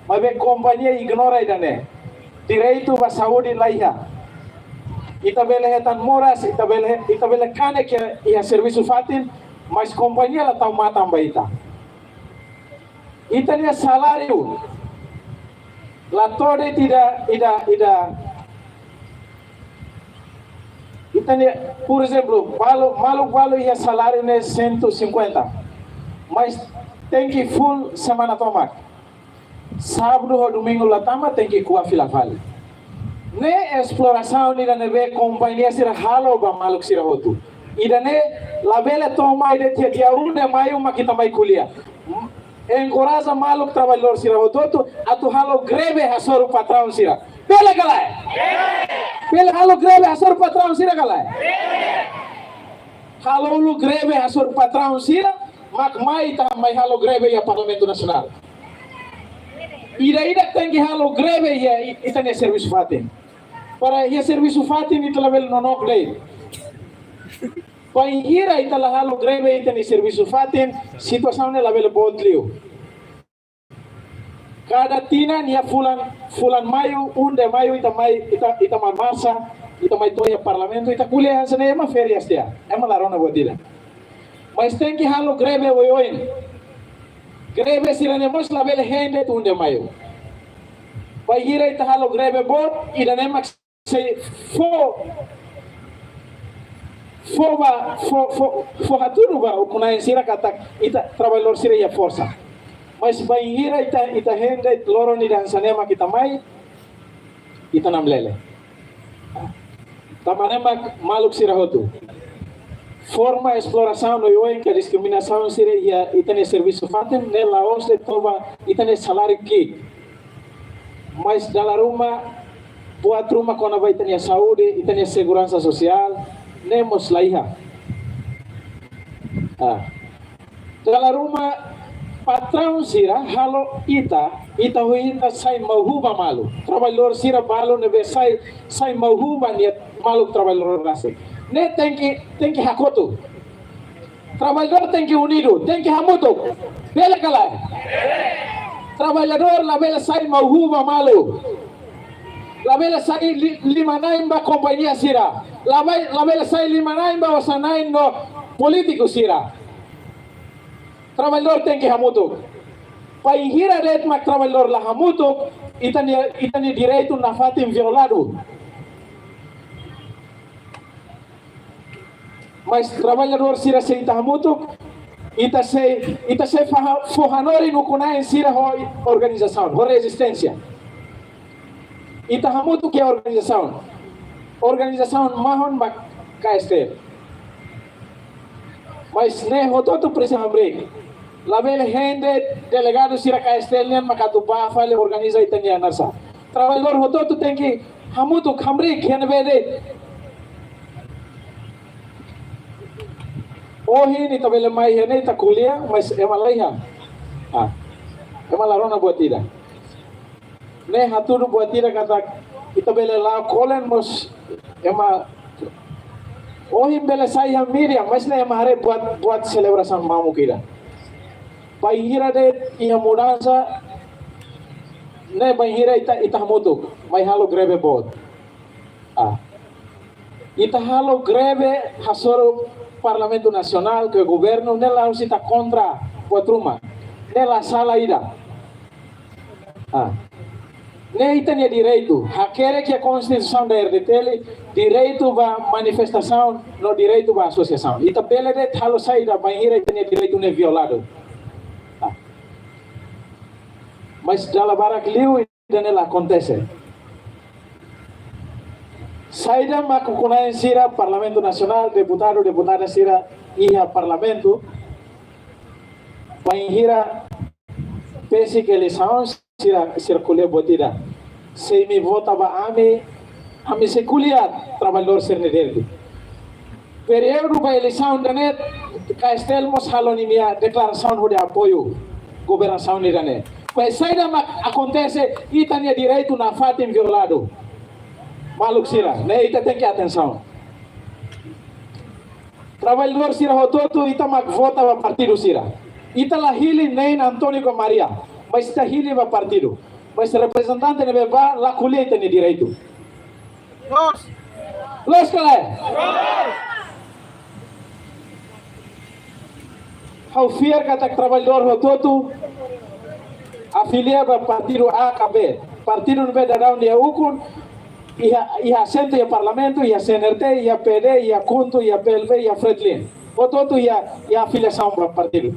maibé kompañia ignora ida-ne'e. Direitu ba saúde laiha. Ita bele hetan moras, ita bele, ita bele kanek iha, iha servisu fatin, mas kompañia la tau matan ba ita. Ita-nia saláriu la to'o de'it ida, ida, ida. Ita-nia, por ezemplu, balu, maluk balu iha saláriu ne'e cento e cinquenta. Mas tenke full semana tomak. Sábadu ho domingu la tama, tenke ko'a fila fali. Ne'e esplorasaun ida ne'ebé kompañia sira halo ba maluk sira hotu. Ida-ne'e labele to'o mai de'it, dia um de maio mak ita mai ko'alia. Enkoraja maluk traballadór sira hotu-hotu atu halo greve hasoru patraun sira. Bele ka lae? Bele halo greve hasoru patraun sira ka lae? Halo uluk greve hasoru patraun sira, mak mai ita mai halo greve iha Parlamentu Nasionál. Ida-idak tenke halo greve iha i-, ita-nia servisu fatin. Para iha servisu fatin ita labele nonook de'it. Bainhira ita la halo greve iha ita-nia servisu fatin, situasaun ne'e labele boot liu. Kada tinan iha fulan, fulan maio, um de maio, ita mai, ita, ita mai marsa, ita mai to'o iha Parlamentu, ita ko'alia hanesan ne'e, ema férias tiha, ema la rona buat ida. Mas tenke halo greve oioin. Greve sira-ne'e mós labele hein de'it um de maio. Bainhira ita halo greve boot, ida-ne'e mak sei fó, fó ba, fó, fó, fó hatudu ba ukun-na'in sira katak ita traballadór sira iha forsa. Mas bainhira ita, ita hein de'it loron ida hanesan ne'e mak ita mai, ita namlele. Tanba ne'e mak maluk sira hotu. Forma esplorasaun no oioin ka diskriminasaun sira iha ita-nia servisu fatin ne'e la'ós de'it to'o ba ita-nia saláriu ki'ik. Mas dala ruma, buat ruma kona-ba ita-nia saúde, ita-nia seguransa sosiál, ne'e mós laiha. Ah. Dala ruma, patraun sira halo ita, ita ho ita sai mahu ba malu. Traballadór sira balu ne'ebé sai, sai mahu ba nia maluk traballadór rasik. Ne'e tenke, tenke hakotu. Traballadór tenke unidu, tenke hamutuk. Bele ka lae? Traballadór labele sai mahu ba malu. Labele sai li-, liman-na'in ba kompañia sira. Labe-, labele sai liman-na'in ba osan-na'in no polítiku sira. Traballadór tenke hamutuk. Bainhira de'it mak traballadór la hamutuk, ita-nia, ita-nia direitu nafatin violadu. Mas traballadór sira se ita hamutuk, ita sei, ita sei faha-, fó hanorin ukun-na'in sira ho organizasaun, ho rezisténsia. Ita hamutuk iha organizasaun. Organizasaun mahon mak K S T L. Mas ne'e hotu-hotu presiza hamriik. Labele hein de'it delegadu sira K S T L nian mak atu bá fali organiza ita-nia nasaun. Traballadór hotu-hotu tenke hamutuk hamriik iha ne'ebé de'it. Ohin ita bele mai iha ne'e ita ko'alia, mas ema laiha. Ah, ema la rona buat ida. Ne'e hatudu buat ida katak ita bele la'o kolen mós ema ohin bele sai iha mídia, mas ne'e ema haree buat, buat selebrasaun mamuk ida. Bainhira de'it iha mudansa, ne'e bainhira ita, ita hamutuk, mai halo greve boot. Ah. Ita halo greve hasoru Parlamentu Nasionál ka governu, ne'e la'ós ita kontra buat ruma. Ne'e la sala ida. Ah. Ne'e ita-nia direitu. Hakerek iha Konstituisaun da R D T L, direitu ba manifestasaun, no direitu ba asosiasaun. Ita bele de'it halo saida bainhira ita-nia direitu ne'e violadu. Ah. Mas dala barak liu ida-ne'e la akontese. Saida mak ukun-na'in sira Parlamentu Nasionál, deputadu, deputada sira iha Parlamentu, bainhira besik eleisaun sira, sira ko'alia buat ida. Se imi vota ba ami, ami sei ko'alia traballadór sira-nia direitu. Períodu ba eleisaun ida-ne'e, K S T L mós halo ninia deklarasaun hodi apoiu governasaun ida-ne'e. Mas saida mak akontese, ita-nia direitu nafatin violadu. Maluk sira, ne'e ita tenke atensaun. Traballadór sira hotu-hotu ita mak vota ba partidu sira. Ita la hili nein António ka Maria, mas ita hili ba partidu. Mas reprezentante ne'ebé bá la ko'alia ita-nia direitu. Loos ka lae? Ha'u fiar katak traballadór hotu-hotu afilia ba partidu A ka B. Partidu ne'ebé daudaun nia ukun iha, iha asentu iha parlamentu, iha C N R T, iha P D, iha KHUNTO, iha P L B, iha FRETILIN. Hotu-hotu iha, iha afiliasaun ba partidu.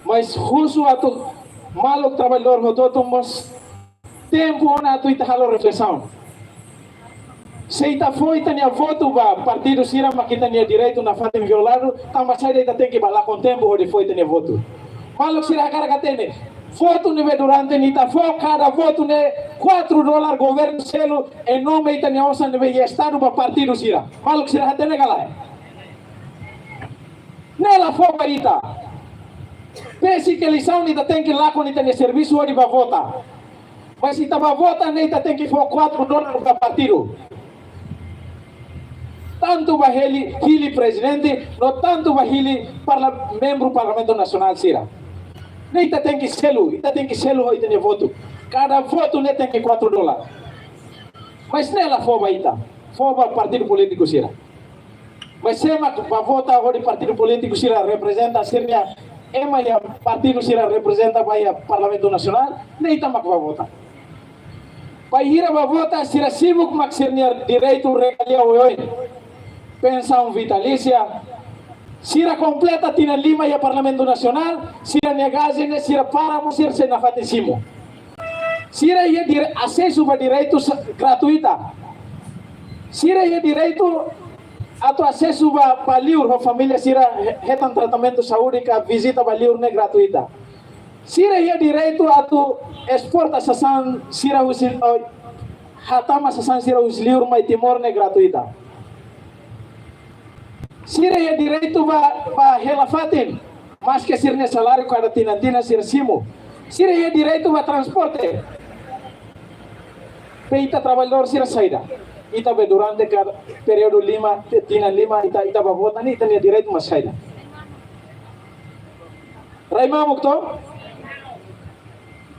Mas husu atu maluk traballadór hotu-hotu mós tempu ona atu ita halo reflesaun. Se ita fó ita-nia votu ba partidu sira mak ita-nia direitu nafatin violadu, tanba saida ita tenke bá lakon tempu hodi fó ita-nia votu? Maluk sira hakarak hatene, votu ne'ebé durante ne'e ita fó, kada votu ne'e quatro dólar governu selu em nome ita-nia osan ne'ebé iha estadu ba partidu sira. Maluk sira hatene ka lae? Ne'e la fó ba ita. Besik eleisaun ita tenke lakon ita-nia servisu hodi bá vota. Mas ita bá vota ne'e ita tenke fó quatro dólar ba partidu. Tantu ba hili, hili prezidente, no tantu ba hili parla-, membru Parlamentu Nasionál sira. Ne'e ita tenke selu, ita tenke selu ho ita-nia votu. Kada votu ne'e tenke quatro dólar. Mas ne'e la fó ba ita, fó ba partidu polítiku sira. Mas sé mak bá vota hodi partidu polítiku sira reprezenta sira-nia ema iha partidu sira reprezenta ba iha Parlamentu Nasionál, ne'e ita mak bá vota. Bainhira bá vota sira sibuk mak sira-nia direitu regalia oioin. Pensaun vitalísia, sira kompleta tinan lima iha Parlamentu Nasionál, sira-nia gaze ne'e sira para mós sira sei nafatin simu. Sira iha dire-, asesu ba direitu sa-, gratuita. Sira iha direitu atu asesu ba, ba liur ho família sira he-, hetan tratamentu saúde ka vizita ba liur ne'e gratuita. Sira iha direitu atu esporta sasán sira husi, oh, hatama sasán sira husi liur mai Timor ne'e gratuita. Sira iha direitu ba, ba hela fatin, maske sira-nia saláriu kada tinan-tinan sira simu. Sira iha direitu ba transporte. Pe ita traballadór sira saida? Ita be durante kada períodu lima, tinan lima, ita, ita bá vota ne'e ita-nia direitu mak saida? Rai mamuk to?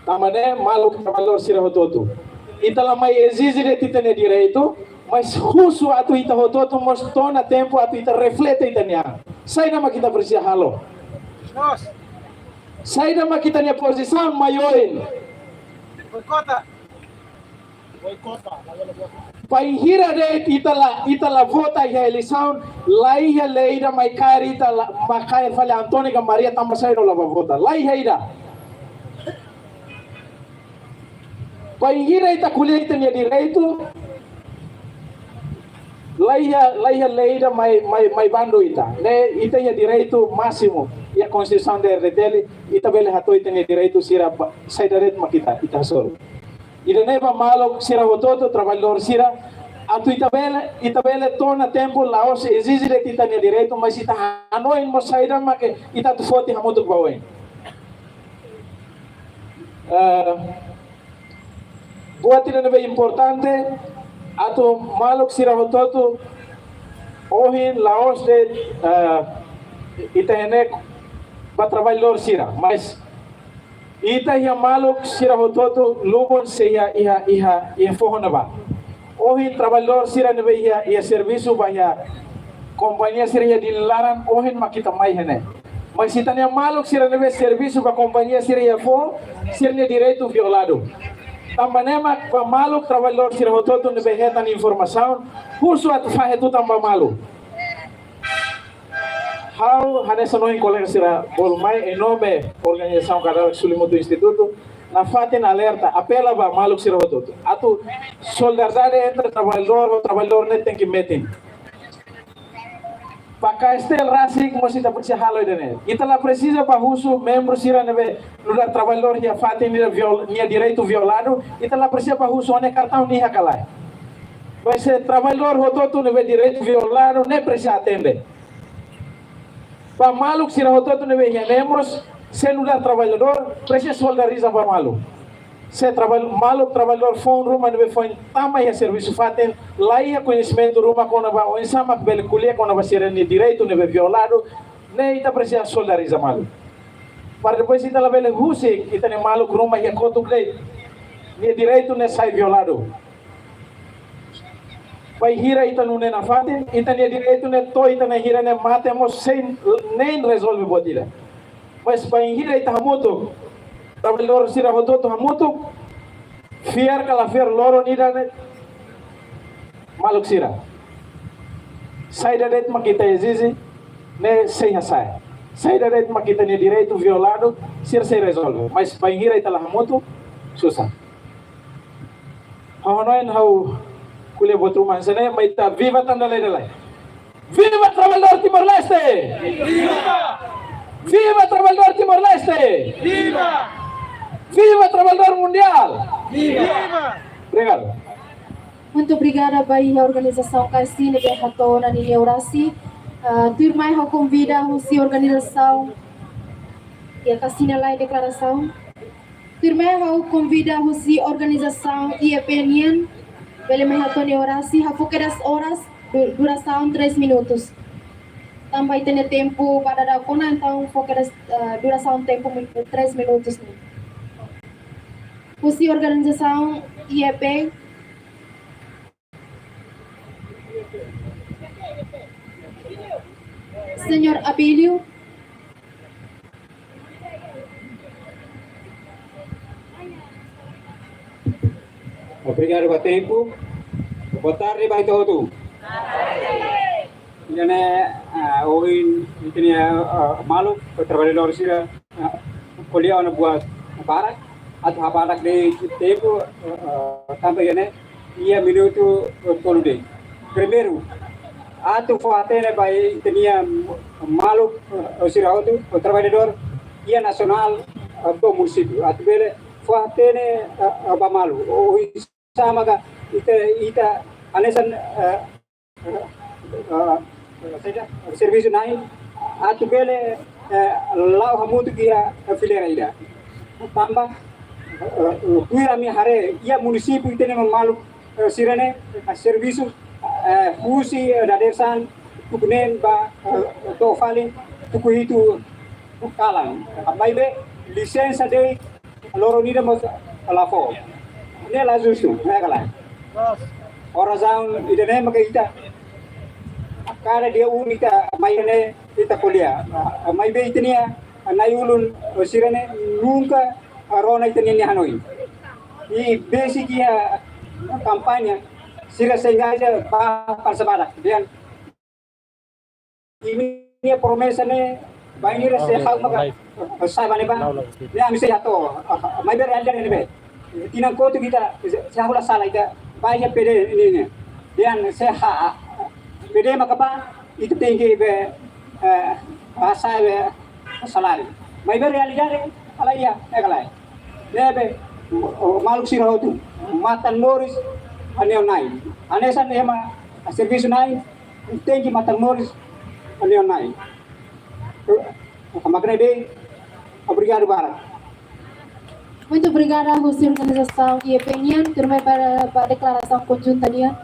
Tanba ne'e maluk traballadór sira hotu-hotu. Ita la mai ezije de'it ita-nia direitu, mas husu atu ita hotu-hotu mós to'o ona tempu atu ita reflete ita-nia an. Saida mak ita presiza halo? Saida mak ita-nia pozisaun mai oin? Bainhira de'it ita la, ita la vota iha eleisaun, la iha lei ida mai kaer ita la, mai kaer fali António ka Maria tanba saida ó la bá vota. La iha ida. Bainhira ita ko'alia ita-nia direitu, la iha, la iha lei ida mai, mai, mai bandu ita. Ne'e ita iha direitu másimu iha Konstituisaun da R D T L, ita bele hato'o ita-nia direitu sira ba, saida de'it mak ita, ita hasoru. Ida-ne'e ba maluk sira hotu-hotu, traballadór sira, atu ita bele, ita bele to'o ona tempu la'ós ezije de'it ita-nia direitu, mas ita hanoin mós saida mak ita atu foti hamutuk ba oin. Eh, buat ida ne'ebé importante, atu maluk sira hotu-hotu, ohin la'ós de'it, eh, ita hein ba traballadór sira, mas ita iha maluk sira hotu-hotu lubun sei iha, iha, iha, iha foho ne'ebá. Ohin traballadór sira ne'ebé iha, iha servisu ba iha kompañia sira iha Dili laran, ohin mak ita mai iha ne'e. Mas ita-nia maluk sira ne'ebé servisu ba kompañia sira iha foho, sira-nia direitu violadu. Tanba ne'e mak ba maluk traballadór sira hotu-hotu ne'ebé hetan informasaun, husu atu fahe tutan ba malu. Ha'u hanesan ohin kolega sira bolu mai, em nome organizasaun Kadarak Sulimutu Institutu, nafatin alerta, apela ba maluk sira hotu-hotu. Atu solidariedade entre traballadór ho traballadór ne'e tenke metin. Ba K S T L rasik mós ita presiza halo ida-ne'e. Ita la presiza bá husu membru sira ne'ebé nu'udar traballadór iha fatin nia viol-, nia direitu violadu, ita la presiza bá husu ó-nia kartaun ne'e iha ka lae. Mas se traballadór hotu-hotu ne'ebé direitu violadu, ne'e presiza atende. Ba maluk sira hotu-hotu ne'ebé iha ne'e mós, se nu'udar traballadór, presiza solidariza ba malu. Se trabalho, maluk trabalhadór foun ruma ne'ebé foin tama iha servisu fatin, la iha koñesimentu ruma kona-ba oinsá mak bele ko'alia kona-ba sira-nia direitu ne'ebé violadu, ne'e ita presiza solidariza malu. Para depois ita labele husik ita-nia maluk ruma iha kotuk de'it, nia direitu ne'e sai violadu. Bainhira ita nune'e nafatin, ita-nia direitu ne'e to'o ita-nia hira ne'e mate mós sein nein rezolve buat ida. Mas bainhira ita hamutuk, trabalhadór sira hotu-hotu hamutuk, fiar ka la fiar loron ida ne'e, maluk sira. Saida de'it mak ita ezije, ne'e sei hasa'e. Saida de'it mak ita-nia direitu violadu, sira sei rezolve. Mas bainhira ita la hamutuk, susar. Ha'u hanoin ha'u ko'alia buat ruma hanesan ne'e, mai ita viva Tandalai Dalai. Viva trabalhadór Timor-Leste! Viva! Viva trabalhadór Timor-Leste! Viva! Viva trabalhadór mundiál! Viva! Obrigadu. Muito obrigada ba iha organizasaun Kaisi ne'ebé hato'o ona ninia orasi. Ah, tuirmai ha'u konvida husi organizasaun, iha Kaisi nia laran deklarasaun. Tuirmai ha'u konvida husi organizasaun I E P nian, bele mai hato'o nia orasi, hafoke das horas, du-, durasaun três minutos. Tanba ita-nia tempu ba daudauk ona, entaun foke das, eh, durasaun tempu mi-, três minutos ne'e. Husi organizasaun I E P, Señór Abílio. Obrigadu ba tempu. Boa tarde ba ita-boot. Ida-ne'e, ah, ohin ita-nia, ah, maluk, trabalhadór sira, ah, ko'alia ona buat barak, atu habadak de'it tempu, ah, ah, tanba ida-ne'e, iha minutu, eh, tolu de'it. Primeiru, atu fó-hatene ba ita-nia maluk, eh, sira hotu, eh, trabalhadór, iha nasionál, eh, to'o munisípiu. Atu bele fó-hatene, eh, eh, ba malu. Oinsá maka ita, ita hanesan, eh, eh, eh, saida, servisu na'in, atu bele, eh, la'o hamutuk iha, eh, fileira ida. Tanba, eh, eh, tuir ami haree, iha munisípiu ita-nia maluk, eh, sira-ne'e, eh, servisu, eh, husi, eh, dadeer-saan, tuku neen ba, eh, to'o fali, tuku hitu kalan. Maibé, lisensa de'it, loron ida mós la fó. Ne'e la justu, ne'e ka lae? Ho razaun ida-ne'e maka ita, kada dia ulun ita mai ne'e ita ko'alia. Maibé ita-nia na'i-ulun sira-ne'e nunka rona ita-nia hanoin. I besik iha kampaña, sira sengaja ba para sabada. Dehan, imi-nia promesa ne'e, bainhira se ha'u maka, eh, sa'e ba ne'ebá, ne'e ami sei hato'o, ah, ah, maibé realidade ne'ebé. Tinan kotuk ita, se ha'u la sala ita, ba iha P D ne'e, ne'e. Dehan se ha, ah, P D maka ba, ita tenke be, eh, hasa'e be saláriu. Maibé realidade, la iha, ne'e ka lae? Ne'ebé, o, o, maluk sira hotu, matan-moris, ha'u-nia na'in. Hanesan ema, servisu na'in, tenke matan-moris, ha'u-nia na'in. Mak ne'e de'it, obrigadu barak. Muito obrigada, husi organizasaun I E P nian, tuirmai ba, ba deklarasaun konjunta nian.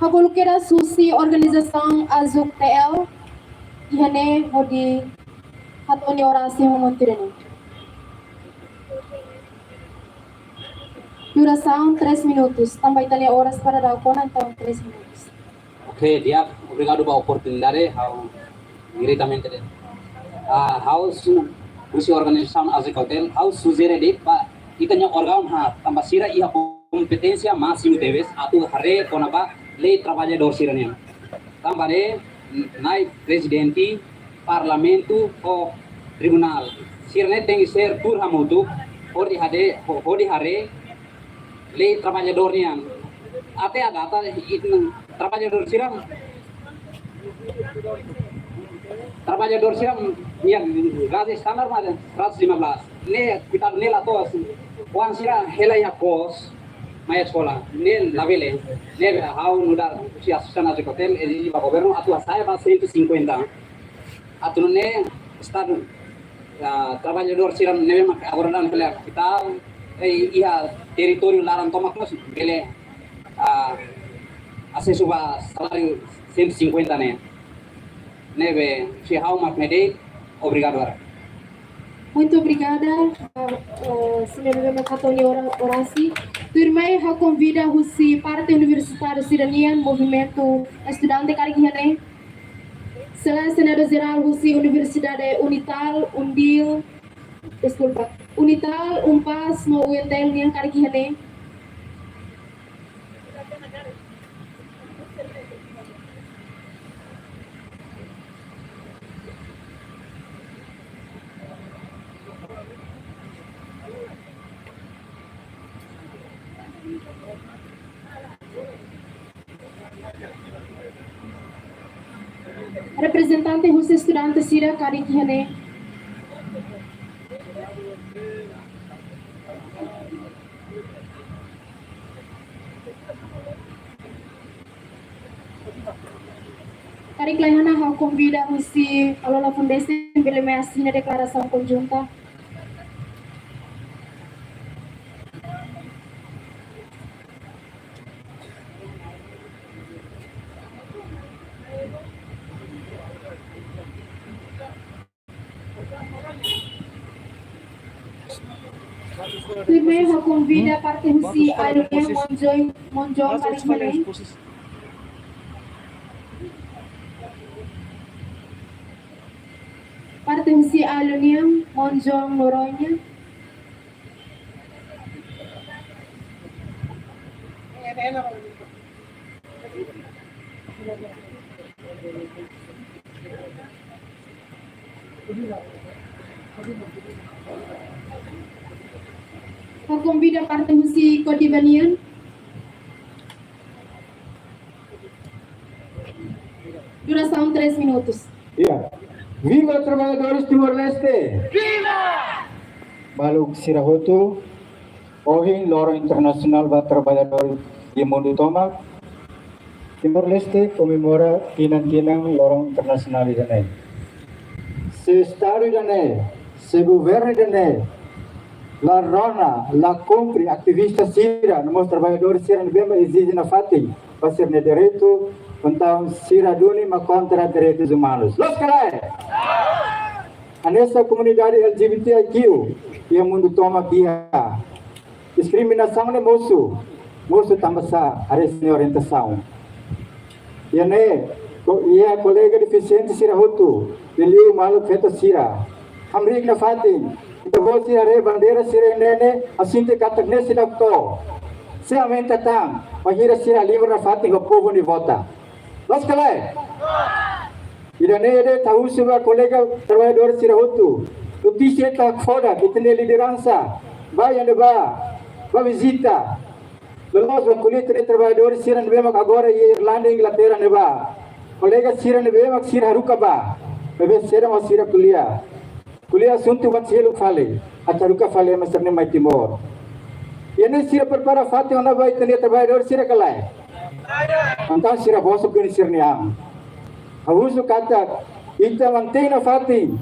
Agora ha'u hato'o husi organizasaun AJUK T L, iha ne'e hodi hato'o nia orasi ho momentu ida-ne'e. Durasaun três minutos, tanba ita-nia oras para daudauk ona, entaun três minutos. Ok, di'ak, obrigadu ba oportunidade, ha'u diretamente de'it. Ah, ha'u su-, husi organizasaun AJUK T L, ha'u sujere de'it ba ita-nia órgaun haat, tanba sira iha kompeténsia másimu tebes atu haree kona-ba lei trabalhadór sira-nian. Tanba ne'e, Nai Prezidente, Parlamentu ho Tribunál, sira-ne'e tenke ser tuur hamutuk, hodi hade-, ho-, hodi haree lei trabalhadór nian. Até à data, i-, trabalhadór sira, trabalhadór sira-nia gaji standar mak seratus lima belas. Ne'e, kuitadu ne'e la to'o, oan sira hela iha kos, mai eskola, ne'e labele, ne'e ha'u nu'udar husi asosiasaun AJUK T L, ezije ba governu atu hasa'e ba cento e cinquenta. Atu nune'e Estadu, ah, trabalhadór sira ne'ebé mak agora daudaun hela iha kapitál, eh, iha territóriu laran tomak mós bele, ah, asesu ba saláriu cento e cinquenta ne'e. Ne'ebé, se ha'u mak ne'e de'it, obrigadu barak. Muito obrigada, ah, ah, señór Bema Katoni Ora-, Orasi. Tuirmai ha'u konvida husi parte universitáriu sira-nian, movimentu estudante karik iha ne'e. Selae Senadór Jerál husi Universidade Unital, Undil, deskulpa, Unital, Unpaz, no UNTL nian karik iha ne'e. Reprezentante husi estudante sira karik iha ne'e. Karik lae, ha'u konvida husi Alola Foundation bele mai asina deklarasaun konjunta. Primeiru, ha'u konvida parte husi AELU nian, Monjong, Monjong karik iha ne'e. Parte husi AELU nian, Monjong Noronha. Ha'u konvida parte husi CODIVA nian. Durasaun três minutos. Iya. Viva trabalhadores Timor-Leste! Viva! Maluk sira hotu, ohin loron internasionál ba trabalhadór iha mundu tomak, Timor-Leste komemora tinan-tinan loron internasionál ida-ne'e. Se Estadu ida-ne'e, se governu ida-ne'e la rona, la kumpre ativista sira, no mós trabalhadór sira ne'ebé mak ezije nafatin ba sira-nia direitu, entaun sira duni mak kontra direitus umanus. Loos ka lae? Hanesan komunidade LGBTIQ iha mundu tomak iha. Diskriminasaun ne'e mosu, mosu tanba sá, haree sira-nia orientasaun. Iha ne'e, ko-, iha kolega defisiente sira hotu, liuliu maluk feto sira. Hamriik nafatin, ita-boot sira haree bandeira sira ne'e, ha'u sente katak ne'e seidauk to'o. Sei aumenta tan, bainhira sira halimar nafatin ho povu nia vota. Loos ka lae? Ida-ne'e de'it ha'u husu ba kolega trabalhadór sira hotu. Notísia ita hakfodak, ita-nia lideransa bá iha ne'ebá, bá vizita. Loloos bá ko'alia ho trabalhadór sira ne'ebé mak agora iha Irlanda, Inglaterra ne'ebá. Kolega sira ne'ebé mak sira haruka bá, maibé sira mak sira ko'alia. Ko'alia asuntu buat seluk fali, atu haruka fali ema sira-ne'e mai Timor. Iha ne'e sira prepara fatin ona ba ita-nia trabalhadór sira ka lae? Entaun sira bosok duni sira-nia an. Ha'u husu katak, ita mantein nafatin,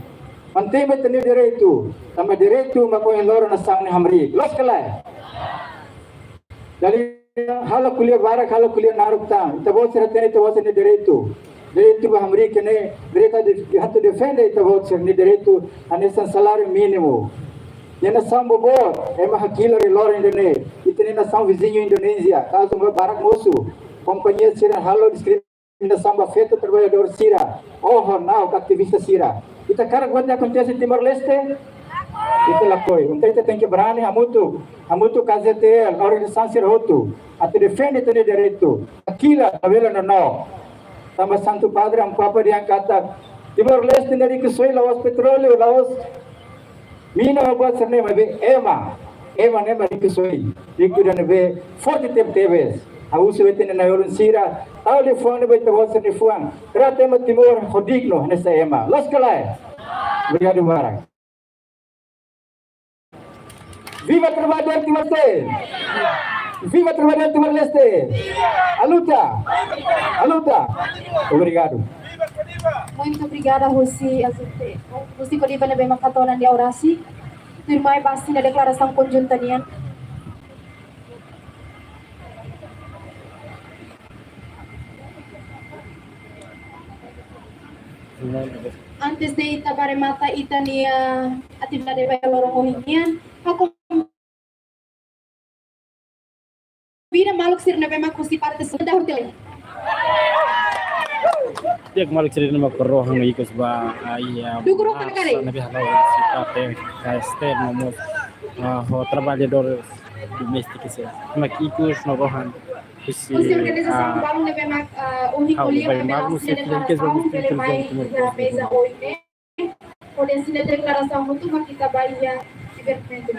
mantein ba ita-nia direitu, tanba direitu mak ohin loron nasaun ne'e hamriik. Loos ka lae? Dala ida halo ko'alia barak, halo ko'alia naruk tan. Ita-boot sira hatene ita-boot sira-nia direitu. Direitu ba hamriik ne'e, direitu de, atu defende ita-boot sira-nia direitu, hanesan saláriu mínimu. Iha nasaun boboot, ema hakilar iha loron ida-ne'e. Ita-nia nasaun viziñu Indonézia, kazu barak mosu. Kompañia sira halo diskriminasaun ba feto trabalhadór sira, ou jornál ka ativista sira. Ita hakarak buat ne'e akontese Timor-Leste? Ita lakohi. Entaun ita tenke brani hamutuk, hamutuk KZTL, organizasaun sira hotu, atu defende ita-nia direitu. Hakilar, labele nonook. Tanba Santu Padre, Amu Papa dehan katak, Timor-Leste ne'e rikusoin, la'ós petróleu, la'ós mina, buat sira-ne'e, maibé ema, ema ne'e mak rikusoin, riku ida ne'ebé forte tebetebes. Ha'u husu ba ita-nia na'i-ulun sira, tau liafuan ne'e ba ita-boot sira-nia fuan. Trata ema Timor ho dignu hanesan ema. Loos ka lae? Obrigadu barak. Viva trabalhadór Timor-Leste! Viva trabalhadór Timor-Leste! A luta! A luta! Obrigadu. Muito obrigada, husi, husi CODIVA ne'ebé mak hato'o ona nia orasi. Tuirmai bá asina deklarasaun konjunta nian. Antes de ita ba remata ita-nia atividade ba loron ohin nian, ha'u konvida maluk sira ne'ebé mak husi parte sunda hotel. Di'ak, maluk sira ne'ebé mak rohan ikus ba, ah, iha Dugu rohan masa kare. Ne'ebé hala'o husi parte, ah, esternu mós, ah, ho traballadór doméstiku sira. Mak ikus no rohan husi, husi organizasaun, ah, balu ne'ebé mak, ah, ohin ha'u ko'alia bai ba maluk sira sira ne'ebé ke mak bele mai iha meza ohin ne'e. Hodi asina deklarasaun hotu mak ita ba iha divertimentu.